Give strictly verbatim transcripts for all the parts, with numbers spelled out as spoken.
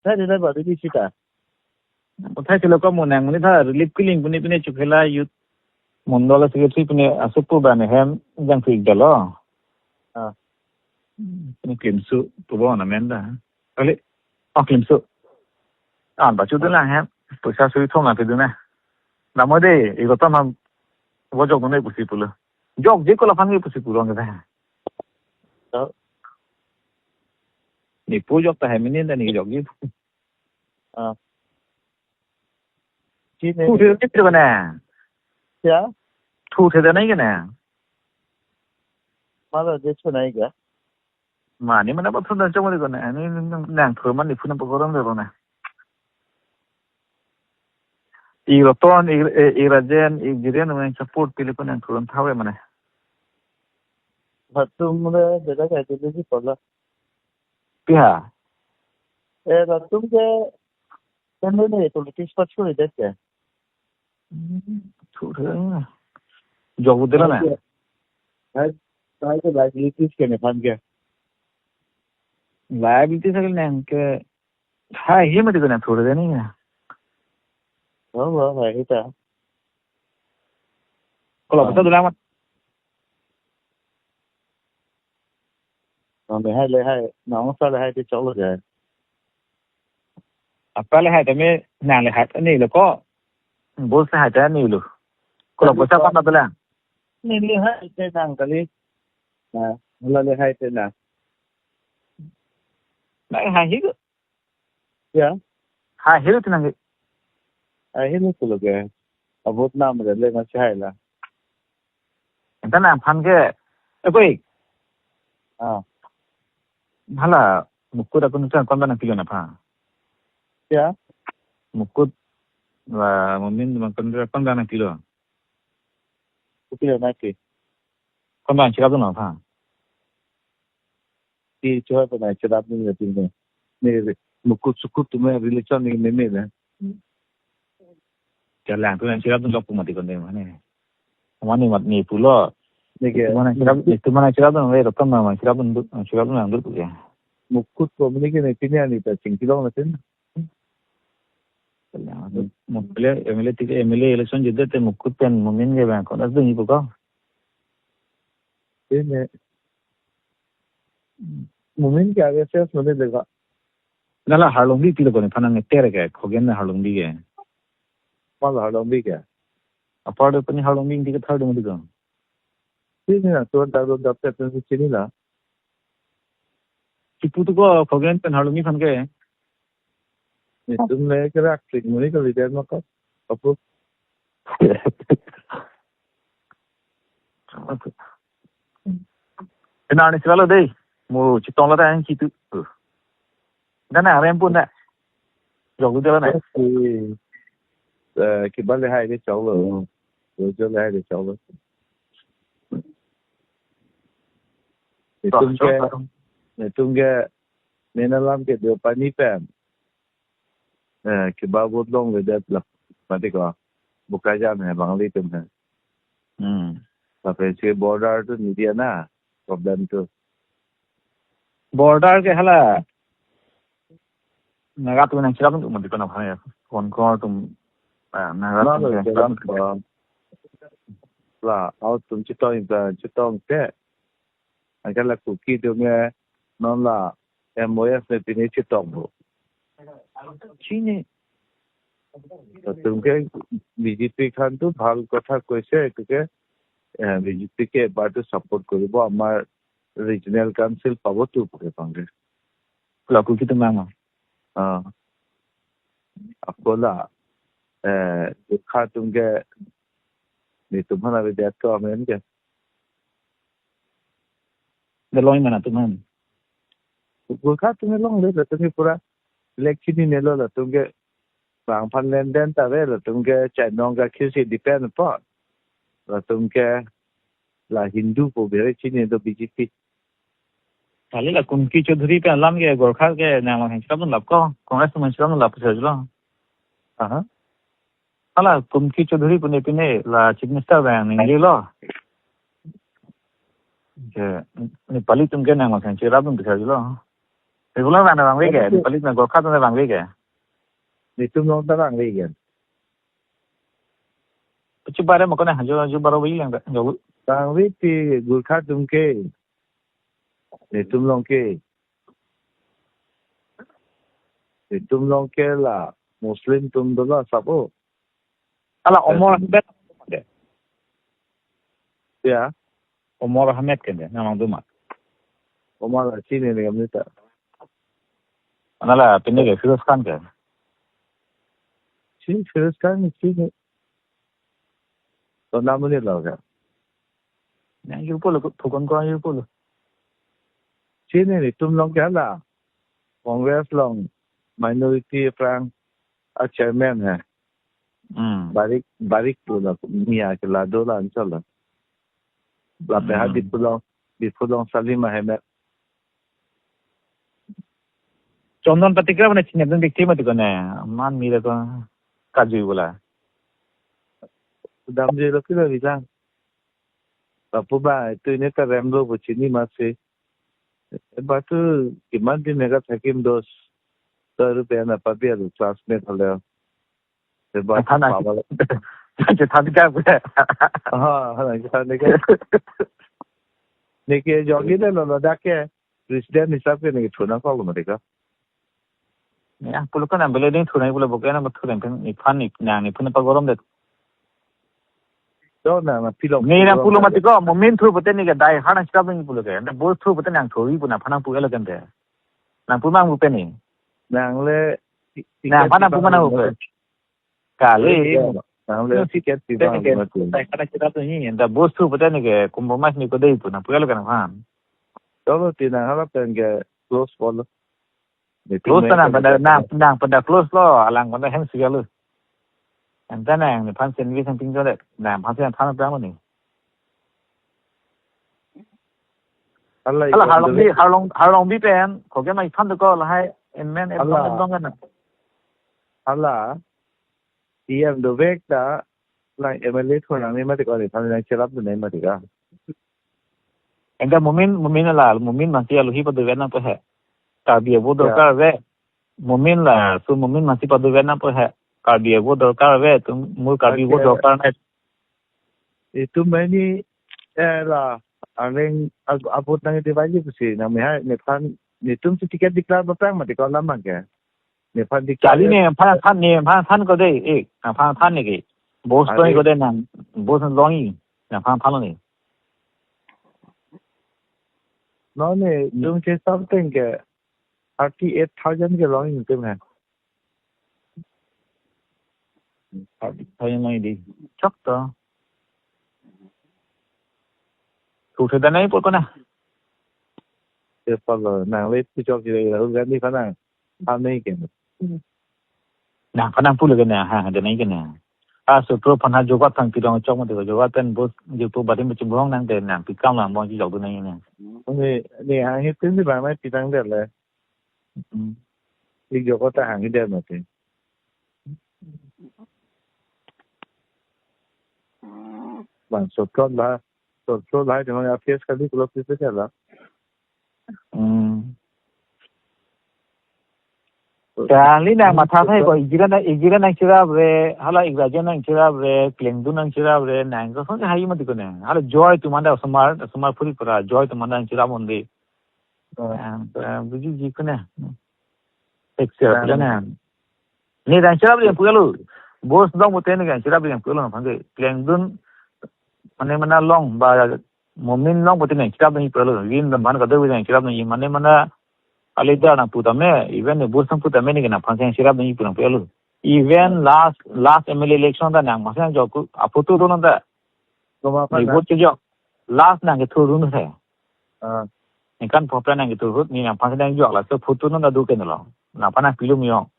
Thai de ba de sita. Thai thelo ko mo nang ni tha relief killing pune pune Chokhela youth mondol secretary pune asupu ba ne hem jang phi dalo. Ah. Pune klimsu pu bo na menda. Kali. Oh, klimsu. An ba chu dun lang hem. Poisa sui thong na phi dun na. Namo de, iko tam ham. Bo jok ne pusi pulo. Jokji ko laphan ke pusi pulo nge. Oh. Ne pu jok ta hem ne da ne jokji. Ah. Chi ne. Thu the ne ko ne. Kya? Thu the ne ko ne. Mala de chu nai ga. Mane mana ba thu dan chong ko ne. Ani nang thu mane phu na pagorong de ko ne. I Roton, i, i, i Rajen, i Jiren, nang support pili ko nang thu thawe mane. Bathroom re beda ka de ji pola. Piha. Eh, bathroom ke kan ne politics pa churi de ke. Thu the. Jok u de na. Hai, hai ke liabilities ke ne phan ke. Liabilities ke nang ke. Hai, hi mati ko nang thu de ni. Oh, oh, hai, hita. Kalau betul tu lama. Nang le hai le hai, nang sa le hai ti chok lo je. Apa le hai tame nang le hai ni lo ko. Bos le hai ta ni lo. Kalau bos apa na belang? Ni le hai te nang kali. Na, mala le hai te na. Nang hai hi ko. Ya. Hai hi lo te nang. Hai hi lo ko lo ke. Abot nam re le ma chai la. Enta nang phan ke, eh, koi. Ah. Hala, Mukut akun sa kon ba nang pilo na pha. Ya. Mukut, wa, Mumin, ma kon ba, kon ba nang pilo. Pilo na ke. Kon ba nang chirap na pha. Ti chua pa na chirap ni na ti ne. Ne Mukut Sukut tu me relation ni me me na. Jalang tu nang chirap dun lok pu mati kon de mane. Mane mat ni pulo. Ni ke. Mana chirap, itu mana chirap dun, eh, rekam mana chirap dun, chirap dun nang dun ke. Mukut ko mene ke ne pini ani ta ching kilong na tin. Jalang tu, Mukut le, M L A ticket, M L A election jide te Mukut pen Mumin ke bang kon as dun ipu ko. Ini. Mumin ke age ses mene dega. Nala Harlongbi pilo ko ne phanang ter ke, Khogen na Harlongbi ke. Mal Harlongbi ke. Apar de pani Harlongbi di ke thar de mati ko. Chini na, tu dar do dap tep tu chini na. Chipu tu ko Khogen pen Harlongbi phan ke. Ni tum le ke rak trik muni ko leader ma ko. Apu. Ena ni sila lo dei. Mo chitong lo ta ang chitu. Dana arem pun da. Jok lu jalan na. Oke. Eh, kiba le hai ke chok lo. Rojo le hai ke chok lo. Netum ke, netum ke, nena lam ke Deopani pen. Eh, kiba vote long le det la. Mati ko. Bokajan hai, Bangli tum hai. Hmm. Tapi si border tu ni dia na. Problem tu. Border ke hala. Naga tum nang chirap tu mati ko na phai. Kon ko tum, ah, Naga tum ke chirap tu. La, au tum chitong, chitong ke. Angkala Kuki tum ke non la M O S ne pini chitong bu. Chini. Tum ke B J P khan tu bhal kotha koise, tum ke, eh, B J P ke ebar tu support koribo, amar regional council pabo tu pu ke pangke. Kula Kuki tum mang. Ah. Akola, eh, Gorkha tum ke netum hana be det ko amen ke. Deloi mana tum han. Gorkha tum long le, latum ke pura election ni nelo, latum ke bang phan lenden ta ve, latum ke chainong ka khisi depend upon. Latum ke la Hindu po bere chini do B J P. Kali la Kumki Chaudhary pen alam ke Gorkha ke nang mang chirap dun lap ko, Congress mang chirap dun lap sa jlo. Aha. Hala Kumki Chaudhary pune pine la Chief Minister bang ning lo. Je, Nepali tum ke nang mang chirap dun sa jlo. Regular vang vangve ke, Nepali na Gorkha atum vangve ke. Netum along ta vangve ke. Pachibarim ma kone, haju haju baro biji lang jo. Vangve ti Gorkha atum ke. Netum along ke. Netum along ke la Muslim atum dolo sabo. Hala Omar Ahmed. Ya. Omar Ahmed ke, nang along do ma? Omar, chinine kami ta. Hala pini ke Firoz Khan ke? Chin, Firoz Khan chinine. To nam ni lo ke. Nang yur pulo, thukon ko yur pulo. Chinine, netum along ke hala. Congress along minority aphrang a chairman he. Hmm. Barik, Barik pu la, Mia ke la do la anchal la. Lapen ha Hmm. Diphu along, Diphu along Salim Ahmed. Chandon Patikra mane chinine dun dikti mati kone, man mira ko kaju bola. Damjui lo kilo bilang. Lapu ba, itu ini ta remlo bu chini masi. Batu kiman din mega thakim dos. Taru pe ana papi alu classmate halo. Eba Than pawal. Than ka pu. Ha, ha, than ka. Neke jogi de lo, lo dak ke president hisab ke neke thuna ko lo mati ka. Ya, pulo kan ambele ding thuna pulo boke na thuna pen ni phan ni nang ni pun pa gorom de. Do na na pilong. Ni na pulo mati ko, Momin thu pute ni ke dai hana chap ni pulo ke. Na bo thu pute nang thori pu na phan nang pu elo kan de. Nang pu mang pu pe ni. Nang le ti-, Nang ticket phan nang pu ticket mana pu pe. Kali. Nang le Yes. ticket Pute ticket ni ke, mati. Tai kana kita tu ni, enda bos thu pute ni ke compromise ni ko dei pu na puya lo kan han. Chalo ti nang hala pen ke close bol. Close ta nang pen da, nang, nang pen da close lo, alang pen da hem siga lo. Anta nang ni phan sen vi sang ping jo de, nang phan sen phan pang ni. Hala, Hala, hala, Harlongbi, Harlong, Harlongbi pen, koke mai phan de ko lahai, en men, en Hala. Dong, en dong kan. Hala, E M dovek ta, lang M L A thon nang ni mati ko ni, thon nang cherap dun nang mati ka. Enda Momin, Momin la, Momin Masi aluhi paduvet nangpo he. Karbi avo Ya. Dorkar ave. Momin la, so Momin Masi paduvet nangpo he. Karbi avo dorkar ave, tum mur Karbi avo Okay. Dorkar nai. Itum ini, eh, la, aning ag-, abot nang di baji pusi, nang mihai, nephan, netum si ticket declare bapang mati ko lamang ke. Nephan declare. Kali nephan than, nephan than ko dei, eh, nephan than ni ke. Bos Ade. Ko dei nang, bos long i, nephan than ni. No ni, Hmm. Itum ke something ke, thirty-eight thousand ke long i itum he. Thirty thousand long i di. Chok to. Thu theda nai pu ko na. Ke palo, nang le pu chok je, Rahul Gandhi phan nang, phan nai ke. Nang phan nang pulo ke na, ha, ha, de nai ke na. A, so pro phan ha jogat thang pidong chok mati ko, jogat pen bos, je pu barim pu chubong nang de nang, pikam lang bong ji jok du nai na. Ni, ni hang hi tin di bang nai pitang de le. Hmm. Ik jogat ta hang hi de mati. Bang so pro la, so pro la, jong ya face kali kulo pise la. Hmm. Kali nang matha thai ko, igira na, igira nang chirap re, hala igrajen nang chirap re, klengdun nang chirap re, nang ko song hai mati ko nang. Hala joy tu manda sumar, sumar puri pura, joy tu manda nang chirap undi. Oh. Ah, ah, buji ji ko na. Extra Nang pula na. Ni nang chirap re pulo. Bos dong pute ni nang chirap re pulo na pangke. Klengdun, mane mana long ba Momin long pute nang chirap ni pulo. Win the man ka do nang chirap ni mane mana alida nang pu tame, even ni bos nang pu tame ni nang phan nang chirap ni pu nang pulo. Even last, last M L A election ta nang masa nang jok a photo do nang ta. Koma Ni phan na? Vote ke jok. Last nang ke thurun he. Ah. Ni kan photo nang ke thurun ni nang phan nang jok la so photo nang ta do ke lo. Nang phan nang pilum yo.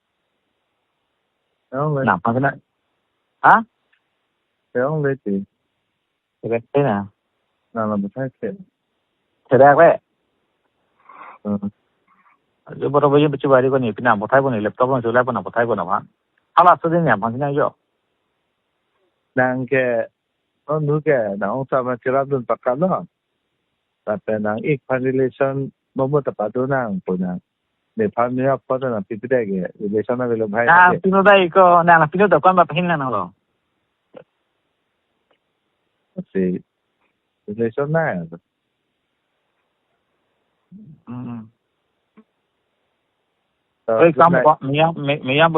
Ong le. Nang phan nang. Ha? Ong le ti. Ret te na. Na la bathai ke. Therak le. Hmm. Jo boro bojo pechu bari ko ni pina bathai ko ni laptop lo chula ko na bathai ko na phan. Hala so din ya phan nang jo. Nang ke, oh, nu ke, nang ong sama chirap dun pakka lo. Tapi nang ik phan relation momo ta pado nang pu nang. Nephan niya photo na pipida ke relation na velo bhai na ke. Pinu dai ko na na pinu da kwan ba pahin na lo. Si relation na ya. Hmm. Oi, kam ko, mia, mia,